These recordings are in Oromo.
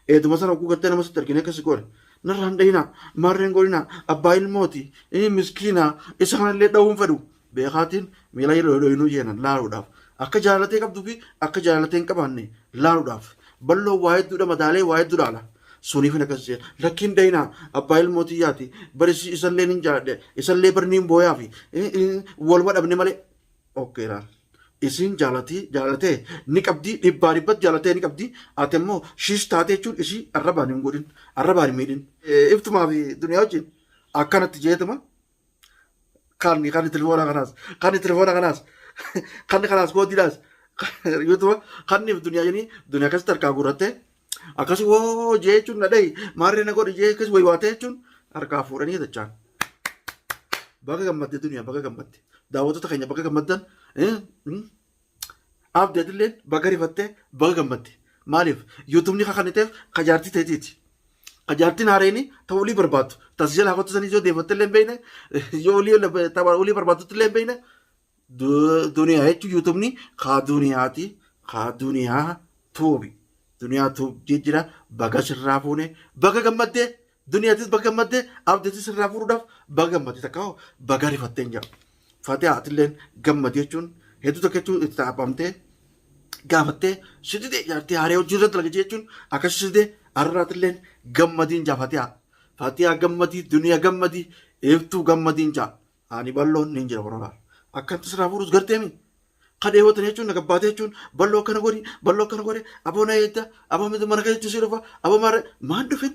Eeduma sana hogguu gartee nama sitti argine akkas godhe. Narraa hin dhayinaa, maarreen godhinaa, abbaa ilmooti, inni miskiina, isa kanallee dha'uun fedhu. Beekaatiin miila yeroo dhoyinuu jeenan laaluudhaaf. Akka jaalatee qabduu fi akka jaalatee hin qabaanne laaluudhaaf. Balloo waa hedduudha madaalee waa hedduu dhaala. Suniifin akkas jeen. Lakkiin dhayinaa abbaa ilmootii yaati. Bari isallee nin jaaladhe. Isallee bari nin booyaa fi waluma dhabne malee. Okay laal. Isiin jaalatii jaalatee ni qabdii dhibbaa dhibbatti jaalatee ni qabdii ati immoo shiis taatee jechuun isii arrabaan hin godhin arrabaan hin miidhin. Iftumaa fi duniyaa wajjin akkanatti jeetuma kanni kanni telefoona kanaas kanni telefoona kanaas kanni kanaas koodiidhaas yootuma kanni fi duniyaa jedhanii duniyaa akkasitti harkaa guurrattee akkas woo jee jechuun na dhahi maarree na godhi jee akkas waywaatee jechuun harkaa fuudhanii dachaan. Baga gammadde duniyaa baga gammadde daawwattoota keenya baga gammaddan abdi atilleen baga rifattee baga gammadde maaliif yuutubni kakanniteef kajaartii teetiiti. Ka jaartiin haareeni ta olii barbaaddu. Tas jalaa kottu sanii yoo deefatte illee hin beekne yoo olii ta olii barbaaddutti illee hin beekne duniyaa jechuun yuutubni kaa duniyaati kaa duniyaa tuubi duniyaa tuub jijjira baga sirraa fuune baga gammaddee duniyaatis baga gammaddee abdiitis sirraa fuudhuudhaaf baga gammadde takka hoo baga rifattee hin jedhu. Fatihaa atilleen gammadi jechuun hedduu takka jechuun itti taaphamtee gaafattee si dide jaartii haaree hojii irra dalage jechuun akkasi si dide arraatilleen gammadiin jaa fatihaa. Fatihaa gammadii duniyaa gammadii iftuu gammadiin jaa. Ani balloon niin jira boronaa. Akkanatti sirraa fuudhus garteemi. Ka dheewwatan jechuun na gabbaatee jechuun balloo akkana godhi balloo akkana godhi aboo na eegda aboo miti mana keessatti si dhufa aboo maarree maan dhufin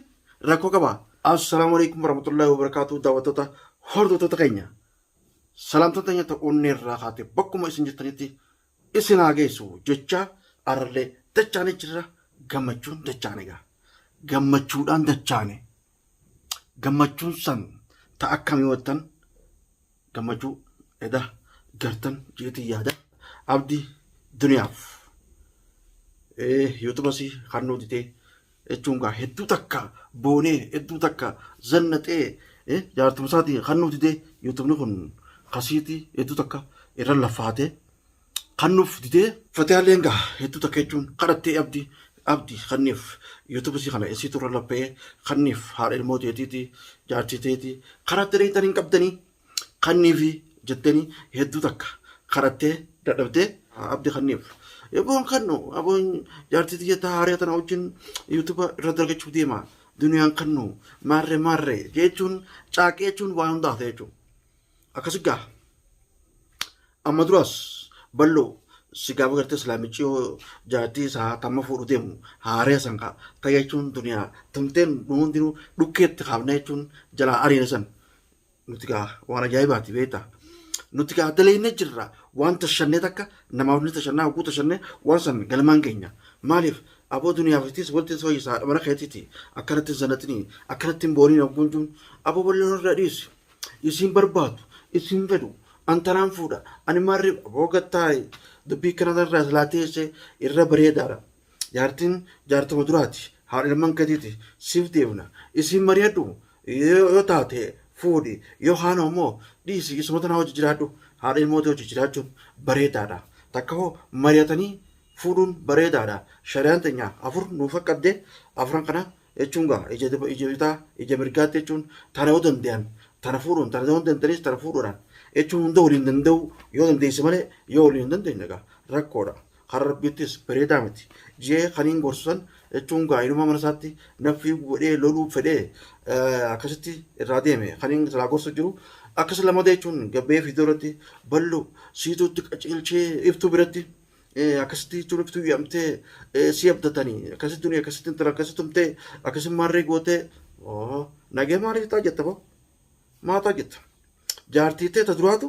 rakkoo qaba. Assalaamu alaikum warahmatullahi wabarakatuh daawwattoota hordoftoota keenya. Salaamtoota teenya ta onnee irraa kaate bakkuma isin jirtanitti isin haa geessu jecha arrallee dachaane jirra gammachuun dachaane egaa gammachuudhaan dachaane gammachuun san ta akkamii wattan gammachuu eda gartan jeetii yaada abdi duniyaaf yuutubasii kan nuu didee jechuun gaa hedduu takka boonee hedduu takka zannaxee jaartuma isaatii kan nuuf didee yuutubni kun kasiitii hedduu takka irra lafaatee kan nuuf didee fatiyaalleen gaa hedduu takka jechuun kadhattee abdii abdii kanniif yuutuba isii kana isiitu irra laphee kanniif haadha ilmoo teetiiti jaartii teetii karaa daleeytan hin qabdanii kanniifi jetteni hedduu takka kadhattee dadhabdee abdi kanniif aboon kannu aboon jaartii tiyya taa haaree tana wajjin yuutuba irra dalagachuu deema duniyaan kannu maarree maarree jechuun caaqee jechuun waan hundaa ta'e jechuudha. Akkasi gaa amma duraas bal'oo si gaafa gartee islaamichi yoo jaartii isaa tamma fuudhu deemu haaree san kaa ta'e jechuun duniyaa tumteen nu hundinuu dhukkeetti kaafne jechuun jalaa ariine san Nuti gaa waan ajaa'ibaati beektaa. Nuti gaa daleeynee jirra waan tashannee takka namaaf ni tashannaa hogguu tashannee waan san galmaan keenya. Maaliif aboo duniyaaf ittis walitti si fayyisa haadha mana keetiiti akkanatti hin zanaxinii akkanatti hin booniin hogguun jun aboo bal'oon irraa dhiisi. Isiin barbaadu isiin fedhu an tanaan fuudha ani maarree aboo gattaa'i dubbii kana irraa silaa teessee irra bareedaadha. Jaartiin jaartuma duraati haadha ilman keetiiti siif deemna isiin mari'adhu Yoo taate fuudhi yoo haana immoo dhiisi isuma tanaa hojii jiraadhu haadha ilmoota hojii jiraachuun bareedaadha. Takka hoo mari'atanii fuudhuun bareedaadha. Shari'aan teenya afur nuuf qaqqabde afran kana jechuun gaa ija ija bitaa ija mirgaatti jechuun tana yoo danda'an tana fuudhuun tana yoo danda'anis tana fuudhuudhaan jechuun hunda waliin danda'u yoo dandeesse malee yoo waliin hin dandeenye gaa rakkoodha. Karaa rabbiittis bareedaa miti. Jee kaniin gorsu san jechuun gaa inuma mana isaatti naffii godhee loluu fedhee akkasitti irraa deeme kaniin silaa gorsu jiru akkas lamada jechuun gabbee fiidoo irratti ballo siituutti qaceelchee iftuu biratti akkasitti jechuun iftuu yaamtee si abdatanii akkasitti tuni akkasitti intala akkasitti tumtee akkasi maarree gootee nagee maaliif ta'a jetta boo maa ta'a jetta. Jaartii tee ta duraatu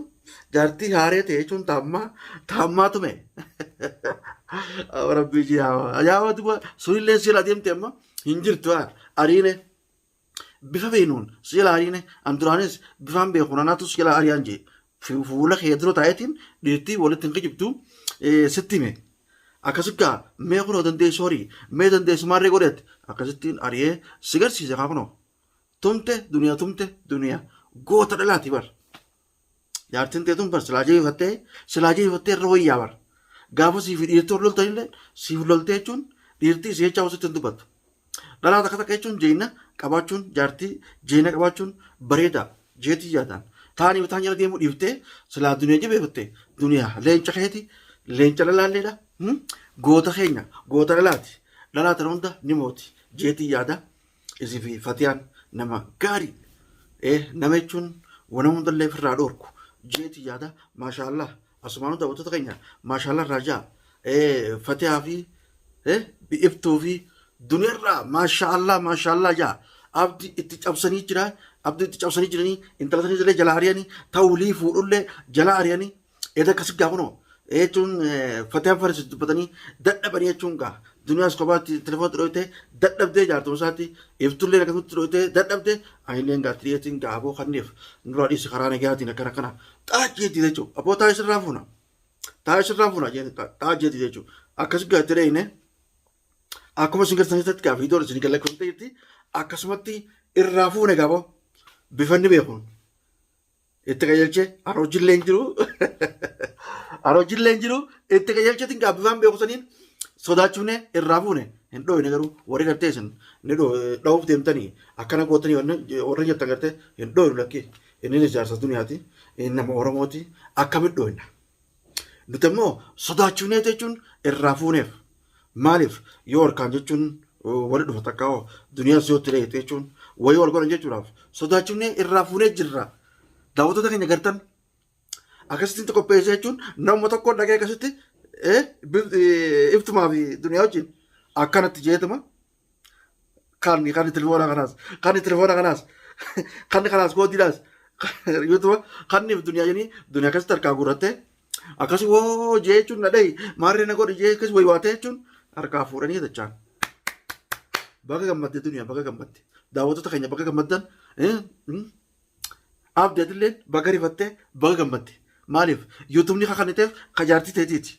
jaartii haaree ta'e jechuun taammaa taammaa tume. Rabbii jiraa. Ajaa'ibaa duba sunillee si jalaa deemte amma hin jirtu ariine. Bifa beeknuun si jalaa ariine an duraanis bifaan beeku nanaatu si jalaa ari'aan jee. Fuula kee dura taa'eetiin dhiirtii walitti hin kijibtu sitti hime. Akkasi gaa mee kunoo dandeessu horii mee dandeessu maarree godheetti akkasittiin ari'ee si garsiise kaa kunoo. Tumte duniya tumte duniya goota dhalaati bar. Jaartiin tee tun bar silaa jabeeffattee silaa jabeeffattee irra wayyaa bar. Gaafa siif dhiirtii ol loltan illee siif loltee jechuun dhiirtii si jechaa sitti hin dubbattu. Dhalaa takka takka jechuun jeeyna qabaachuun jaartii jeeyna qabaachuun bareeda jeetii yaadaan. Taanii taan jala deemuu dhiiftee silaa duniyaa jabeeffatte duniyaa leenca keeti leenca dhalaalleedha. Goota keenya goota dhalaati. Dhalaa tana hunda ni mooti jeetii yaada. Isii fi Fatiyaan nama gaarii. Nama jechuun wana hundallee ofirraa dhoorku jeetii yaada. Maashaallah asumaanuu daawwattoota keenya maashaallah irraa ja'a. Fatiyaa fi Iftuu fi duniyarraa maashaallah maashaallah ja'a. Abdi itti cabsanii jira. Abdi itti cabsanii jiranii intala sanii illee jala ari'anii ta'ulii fuudhullee jala ari'anii Eeda akkasi gaa kunoo jechuun fatiyaan faris dubbatanii dadhabanii jechuun gaa duniyaas kophaatti telefoonatti dhoytee dadhabdee jaartuma isaatti iftullee akkasumatti dhoytee dadhabdee anilleen gaa tiriyeetiin gaa aboo kanneef nurraa dhiisi karaa nagayaatiin akkana akkana xaajeetii jechuun aboo taa'ee sirraa fuuna taa'ee sirraa fuuna xaajeetii jechuun akkasi gaa itti dheeyne akkuma isin gartanitti gaa viidiyoon isin galakkifamtee jirti akkasumatti irraa fuune gaa aboo bifanni beekuun. Itti qajeelchee an hojiillee hin jiru. An hojiillee hin jiru. Itti qajeelcheetiin gaabbifaan beeku saniin sodaachifne irraa fuune hin dhooyne garuu warri gartee isin ni dhoohuuf deemtanii akkana gootanii warri jettan gartee hin dhooynu lakki. Inni jaarsa duniyaati. Inni nama Oromooti. Akkamitti dhooyna? Nuti immoo sodaachifnee jechuun irraa fuuneef. Maaliif yoo harkaan jechuun wali dhufa takka hoo duniyaas yoo itti dheeyte jechuun wayii wal godhan jechuudhaaf sodaachifnee irraa fuunee jirra. Daawwattoota keenya gartan akkasitti qopheessee jechuun nama tokko dhagee akkasitti iftumaa fi duniyaa wajjin akkanatti jeetuma kan kan telefoona kanaas kan telefoona kanaas kan kanaas koodiidhaas yootuma kan duniyaa jenii duniyaa akkasitti harkaa guurrattee akkas woo jee jechuun na dhahi maarree na godhi jee akkas waywaatee jechuun harkaa fuudhanii dachaan. Baga gammadde duniyaa baga gammadde daawwattoota keenya baga gammaddan abdeetillee baga rifattee baga gammadde maaliif yuutuubni kakaniteef kajaartii teetiiti.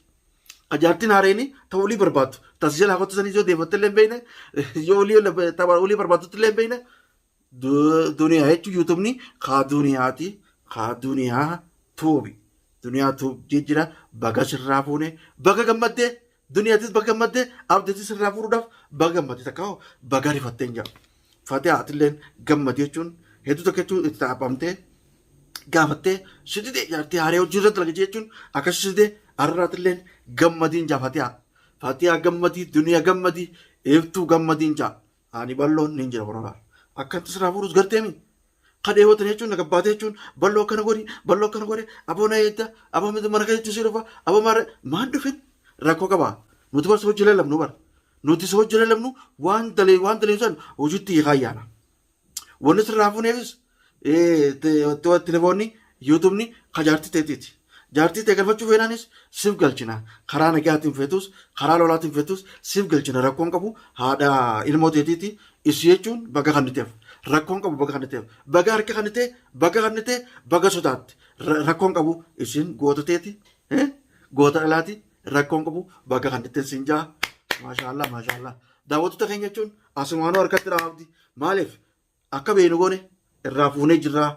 Kajaartiin haareeni ta olii barbaaddu tas jalaa kottu sanii yoo deefatte illee hin beekne yoo olii barbaaddutti illee hin beekne Duniyaa jechuun yuutubni kaa duniyaati kaa duniyaa tuubi duniyaa tuub jijjira baga sirraa fuune baga gammaddee duniyaatis baga gammaddee abdiitis sirraa fuudhuudhaaf baga gammadde takka hoo baga rifattee hin jedhu. Fatihaa atilleen gammadi jechuun hedduu takka jechuun itti taaphamtee gaafattee si dide jaartii haaree hojii irra dalage jechuun akkasi si dide arraatilleen gammadiin jaa fatihaa. Fatihaa gammadii duniyaa gammadii iftuu gammadiin jaa. Ani balloon niin jira kunoo laal. Akkanatti sirraa fuudhus garteemi. Ka dheebotan jechuun na gabbaatee jechuun balloo akkana godhi balloo akkana godhi aboo na eegda aboo miti mana keetti si dhufa aboo maara maan dhufin rakkoo qaba. Nuti bar hojii lallabnu bar. Nuti hojii lallabnu waan dalee waan dalee san hojiitti hiikaa ayyaana. Wanni sirraa fuuneefis telefoonni yuutuubni ka jaartii teetiiti. Jaartii tee galfachuu feenaanis siif galchina. Karaa nagaatiin feetus karaa lolaatiin feetus siif galchina rakkoon qabu haadha ilmoo teetiiti. Isii jechuun baga kanniteef rakkoon qabu baga kanniteef baga harka kannitee baga kannitee baga sodaatte rakkoon qabu isiin goota teeti goota dhalaati rakkoon qabu baga kannitteen siin jaa maashaallah maashaallah daawwattoota keenya jechuun asumaanuu harkatti dhaabdi maaliif Akka beenu goone irraa fuunee jirraa.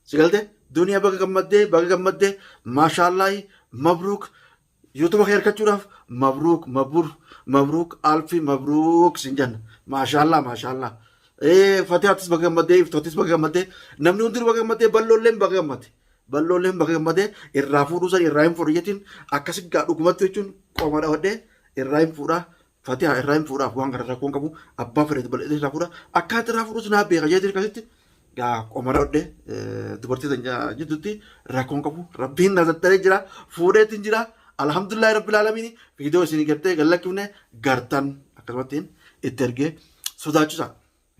Si galte duniyaa baga gammaddee baga gammaddee maashaallaahi mabruuk yuutuba kee harkachuudhaaf mabruuk mabur mabruuk alfi mabruuk sin jenna maashaallaa maashaallaa. Ee fatihaattis baga gammaddee iftoottis baga gammaddee namni hundinuu baga gammaddee balloolleen baga gammade balloolleen baga gammadee irraa fuudhuu san irraa hin fuudhu jechuun akkasi gaa dhugumatti jechuun qoma dhawadhee irraa hin fuudhaa Fatiha irraa hin fuudhaaf waan kana rakkoon qabu abbaa fedhe bal'atee irraa fuudha akkaatti irraa fuudhus naa beeka jeetiin akkasitti gaa qoma dhodhe dubartii tan jidduutti rakkoon qabu rabbiin na tattaree jira fuudheetiin jira alhamdulillahi rabbil aalamiin viidiyoo isin gartee gallakkifne gartan akkasumatti itti ergee sodaachisa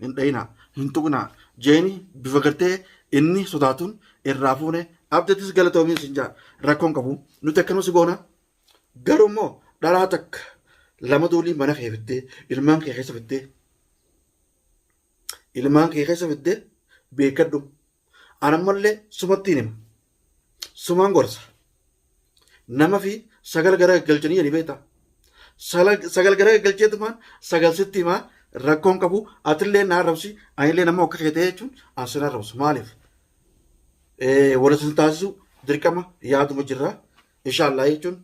hin dhayinaa hin tuqnaa jeeni bifa gartee inni sodaatuun irraa fuune abdattis galatoomiin sin jaa rakkoon qabu nuti akkanuma si goona Garuu immoo dhalaa takka lama doolii mana kee fiddee ilmaan kee keessa fiddee ilmaan kee keessa fiddee beekadhu. An ammallee sumattiin hima. Sumaan gorsa. Nama fi sagal gara galchanii jedhanii beektaa. Sagal gara galcheetumaan sagal sitti himaa rakkoon qabu atillee na arrabsi anillee nama akka kee ta'e jechuun an sin arrabsu maaliif? Wal isin taasisu dirqama yaaduma jirra. Inshaallah jechuun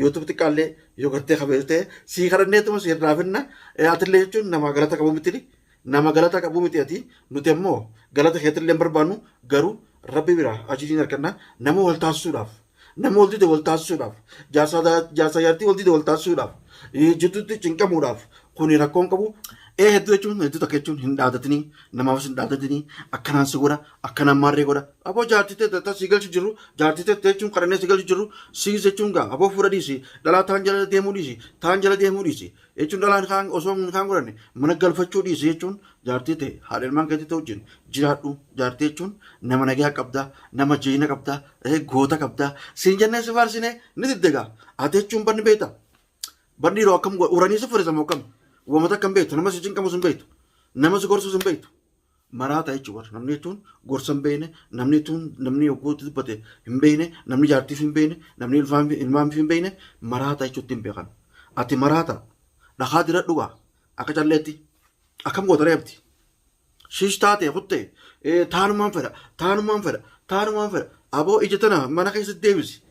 YouTube xiqqaallee yoo gartee kabeessu ta'e sii kadhanneetuma si irraa finna. Atillee jechuun nama galata qabu miti, nama galata qabu miti ati. Nuti ammoo galata keetillee hin barbaannu, garuu rabbi bira ajiriin arganna. Nama wal taasisuudhaaf, nama wal dide wal taasisuudhaaf, jaarsaa jaartii wal dide wal taasisuudhaaf, jidduutti cinqamuudhaaf kuni rakkoon qabu. Ee hedduu jechuun hedduu takka jechuun hin dhaadatinii, namaafis hin dhaadatinii, akkanaan si godha, akkanaan maarree godha. Aboo jaartii ta'e ta si galchu jiru, jaartii ta'e jechuun kadhannee si galchu jiru, siis jechuun gaa aboo fuudha dhiisi, dhalaa taan jala deemuu dhiisi, taan jala deemuu dhiisi. Jechuun dhalaan kaan osoo hin kaan godhanne mana galfachuu dhiisi jechuun jaartii ta'e haadha ilmaan keetii ta'e wajjin jiraadhu. Jaartii jechuun nama nagaa qabda, nama jiina qabda, goota qabda. Siin jennee si faarsine ni didde gaa. Ati jechuun barni beekta. Barni yeroo akkam godha? Uranii si furisamu akkam? Wamata akkam beektu? Nama si cinqamus hin beektu. Nama si gorsus hin beektu. Maraata jechuun bara. Namni jechuun gorsa hin beekne, namni jechuun namni yogguu itti dubbate hin beekne, namni jaartiif hin beekne, namni ilmaanif hin beekne maraata jechuutti hin beekan. Ati maraata. Dhakaa dira dhugaa. Akka calleetti. Akkam goota reebti. Shiish taate kutte taanumaan fedha, taanumaan fedha, taanumaan fedha. Aboo ija tana mana keessatti deebisi.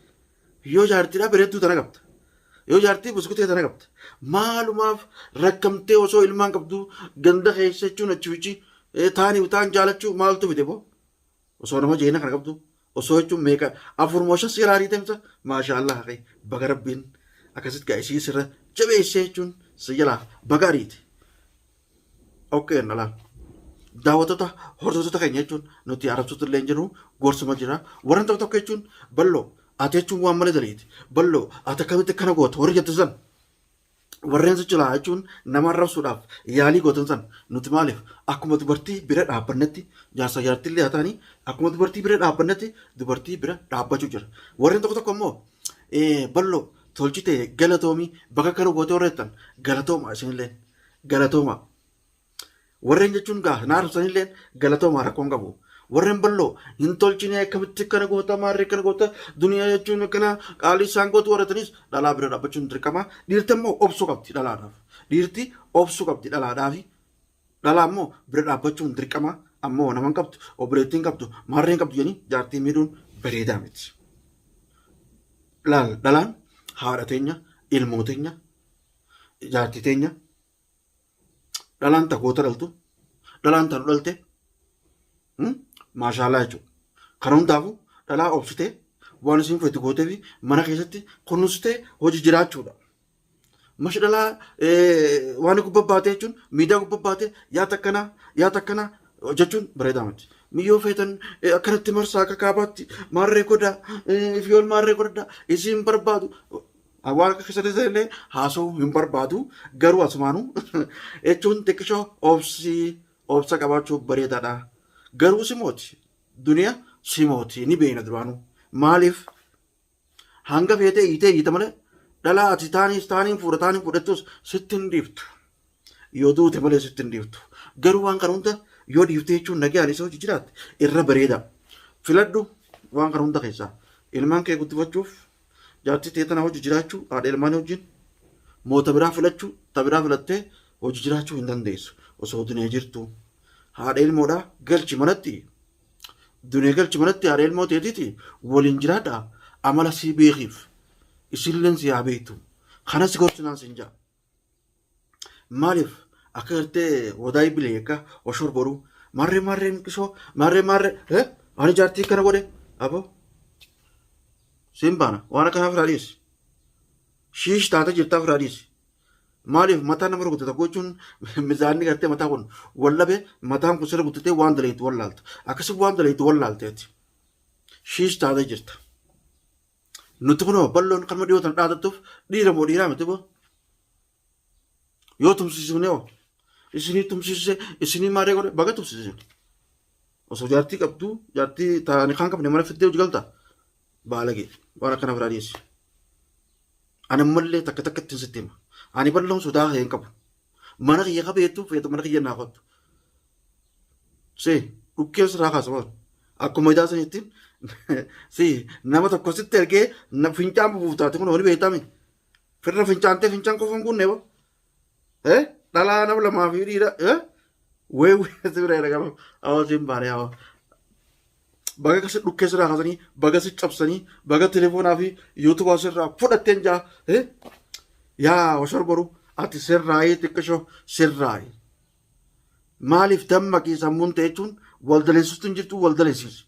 Yoo jaartiidhaa bareedduu tana qabda. Yoo jaartii buskutee tana qabda. Maalumaaf rakkamtee osoo ilmaan qabdu ganda keessa jechuun achi fichi taanii taan jaalachuu maaltu fide boo? Osoo nama jeena kana qabdu osoo jechuun meeqa afur moo shan seeraa ariitamsa maashaallah haqee baga rabbiin akkasitti gaa isii sirra jabeessee jechuun si jalaa baga ariite. Okay laal. Daawwattoota hordoftoota keenya jechuun nuti arrabsuutu illee hin jiru, gorsuma jira. Warreen tokko tokko jechuun bal'oo ati jechuun waan malee daliiti. Bal'oo ati akkamitti akkana goota warri jettu san. Warreen sochilaa jechuun nama arrabsuudhaaf yaalii gootan san nuti maaliif akkuma dubartii bira dhaabbannetti jaarsa jaartillee haa ta'anii akkuma dubartii bira dhaabbannetti dubartii bira dhaabbachuu jira. Warreen tokko tokko immoo bal'oo tolchite galatoomii bakka kana gootee warra jettan galatooma isinillee. Galatooma. Warreen jechuun gaa na arrabsanillee galatooma, rakkoon qabu. Warreen bal'oo hin tolchine akkamitti akkana goota, maarree akkana goota, duniyaa jechuun akkana qaalii isaan gootu warrataniis dhalaa bira dhaabbachuun dirqama. Dhiirti immoo obsuu qabdi dhalaadhaaf. Dhiirti obsuu qabdi dhalaadhaaf. Dhalaa immoo bira dhaabbachuun dirqama. Ammoo nama hin qabdu, obboleettii hin qabdu, maarree hin qabdu jedhanii jaartii miidhuun bareedaa miti. Laal dhalaan haadha teenya, ilmoo teenya, jaartii teenya, dhalaan ta goota dhaltu, dhalaan ta nu dhalte, maashaalaa jechuudha. Kana hundaafuu dhalaa obsitee waan isin feetu gootee fi mana keessatti kunuunsitee hojii jiraachuudha. Mashi dhalaa waan gubbaa baatee jechuun miidiyaa gubbaa baatee yaata akkanaa yaata akkanaa jechuun bareedaa miti. Miyyoo feetan akkanatti marsaa akka kaabaatti maarree godhaa fiyool maarree godhadhaa isiin barbaadu. Waan akka keessatti illee haasa'uu hin barbaadu, garuu asumaanuu jechuun xiqqishoo obsii obsa qabaachuu bareedaadha. Garuu simooti duniyaa simooti ni beekna duraanuu. Maaliif hanga feetee hiitee hiita malee dhalaa ati taaniis taaniin fuudha taaniin fuudhattus sitti hin dhiiftu. Yoo duute malee sitti hin dhiiftu. Garuu waan kana hunda yoo dhiiftee jechuun nagaan isa hojii jiraatte irra bareeda. Filadhu waan kana hunda keessaa. Ilmaan kee guddifachuuf jaartii tee tana hojii jiraachuu haadha ilmaanii wajjin moota biraa filachuu ta biraa filattee hojii jiraachuu hin dandeessu. Osoo dunee jirtu haadha ilmoodhaa galchi manatti, dunee galchi manatti, haadha ilmoo teetiiti waliin jiraadha. Amala sii beekiif isilleen si haa beektu. Kanas gorsinaan sin jaa. Maaliif akka gartee wadaay bilee akka oshor boruu marree marree qishoo marree marree ani jaartii kana godhe aboo siin baana waan akkanaa firaa dhiisi. Shiish taate jirtaa firaa dhiisi. Maaliif mataa nama rukute tokko jechuun mizaanni gartee mataa kun wallabe mataan kun sirra guttatee waan daleetu wallaalta. Akkasii waan daleetu wallaalteeti. Shiish taate jirta. Nuti kunoo bal'oon kanuma dhiyoo tana dhaadattuuf dhiira moo dhiiraa miti boo. Yoo tumsiisifne hoo isinii tumsiisise isinii maaree godhe baga tumsiisise. Osoo jaartii qabdu jaartii taa'anii kan qabne mana fiddee hojii galta baalagee waan akkana biraa dhiyeessi. Ani ammallee takka takka ittiin sitti hima. Ani bal'oon sodaa hin qabu. Mana kiyya qabeettu feetu mana kiyya naa kottu. Si dhukkeen sirraa kaasa waan. Akkuma idaa sanitti si nama tokko sitti ergee fincaan bubuuftaate kun wali beektami. Firra fincaantee fincaan qofa hin guunne boo. Eh dhalaa nama lamaa fi dhiira eh wee wee si bira ergama. Awwa siin baanee awwa. Baga kasi dhukkee sirraa kaasanii, baga si cabsanii, baga telefoonaa fi yuutubaa sirraa fudhatteen jaa. Yaa washor boru ati sirraayii xiqqishoo sirraayi. Maaliif dammaqii sammuun ta'e jechuun wal daleessistu hin jirtu wal daleessisi.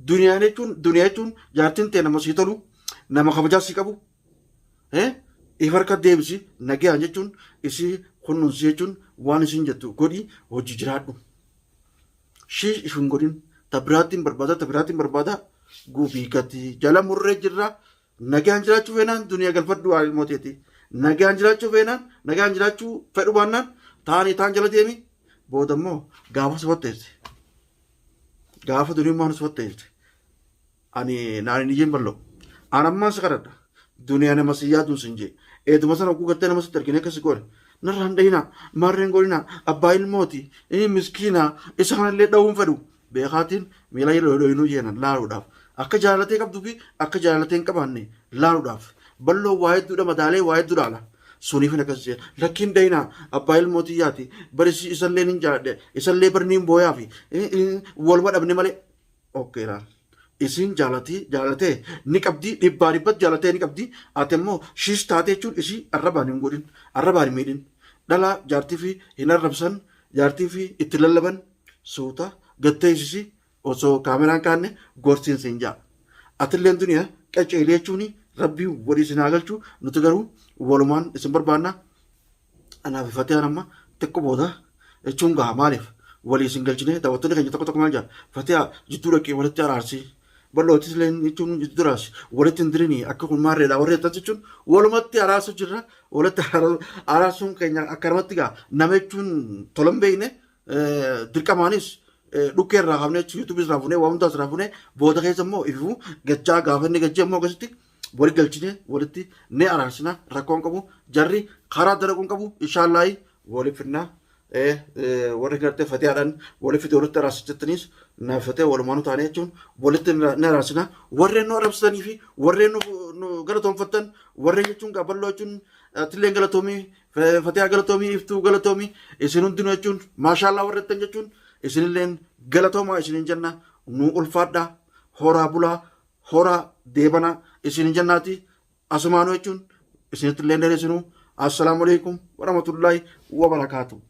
Duniyaan jechuun duniyaa jechuun jaartiin ta'e nama sii tolu nama kabajaa sii qabu if harka deebisi nagayaan jechuun isii kunuunsi jechuun waan isiin jettu godhi hojii jiraadhu. Shiish if hin godhin ta biraattiin barbaada ta biraattiin barbaada gubii gati jala murree jirra. Nagaan jiraachuu feenaan duniyaa galfadhu haa ilmoo teeti. Nagaan jiraachuu feenaan nagaan jiraachuu fedhu baannaan taanii taan jala deemi booda immoo gaafa si fatteesse. Gaafa duniyummaan si fatteesse. Ani naan hin iyyin bal'oo. An ammaan si kadhadha. Duniyaa nama si yaaduun sin jee. Eeduma sana oguu gartee nama sitti argine akkas godhe. Narraa hin dhayinaa. Maarreen godhinaa. Abbaa ilmooti. Inni miskiinaa. Isa kanallee dha'uun fedhu. Beekaatiin miila yeroo dhoyinuu jeenan laaluudhaaf. Akka jaalatee qabduu fi akka jaalatee hin qabaanne laaluudhaaf. Balloo waa hedduudha madaalee waa hedduu dhaala. Suniifin akkas jeen. Lakkiin dhayinaa. Abbaa ilmootii yaati. Bari isallee nin jaaladhe. Isallee bari nin booyaa fi waluma dhabne malee. Okay laal. Isiin jaalatii jaalatee ni qabdii dhibbaa dhibbatti jaalatee ni qabdii ati immoo shiish taatee jechuun isii arrabaan hin godhin arrabaan hin miidhin dhalaa jaartii fi hin arrabsan jaartii fi itti lallaban suuta gattee isisi osoo kaameraan kaanne gorsiin siin jaa atilleen duniyaa qaceelee jechuun rabbii walii isin haa galchu nuti garuu walumaan isin barbaanna Anaaf Fatiyaan amma xiqqoo booda jechuun gaha maaliif walii isin galchinee daawwattoonni keenya tokko tokko maal jedhan Fatiyaa jidduu dhaqee walitti araarsi bal'ootis illee jechuun jidduu araarsi walitti hin dirinii akka kun maarreedha warri jettan jechuun walumatti araarsu jirra walitti araarsuun keenya akka namatti gaha nama jechuun tola hin beekne dirqamaanis dhukkee irraa kaafnee yuutuubii irraa fuunee waa hundaas irraa fuunee booda keessa immoo ifuu gachaa gaafa inni gachee immoo akkasitti wali galchine walitti ni araarsina rakkoon qabu jarri karaa dalaguun qabu inshaallahi wali finna warri gartee fatihaadhaan wali fide walitti araarsi jettaniis na fatee walumaanuu taane jechuun walitti ni araarsina warreen nu arabsitanii fi warreen nu galatoonfattan warreen jechuun gaaballoo jechuun atilleen galatoomii fatihaa galatoomii iftuu galatoomii isin hundinuu jechuun maashaallaa warri jettan jechuun isinilleen galatoomaa isinin jenna nu ulfaadhaa horaa bulaa horaa deebanaa isinin jennaati asumaanuu jechuun isinitti illee dheeressinuu assalaamu alaikum warahmatullaahi wabarakaatu.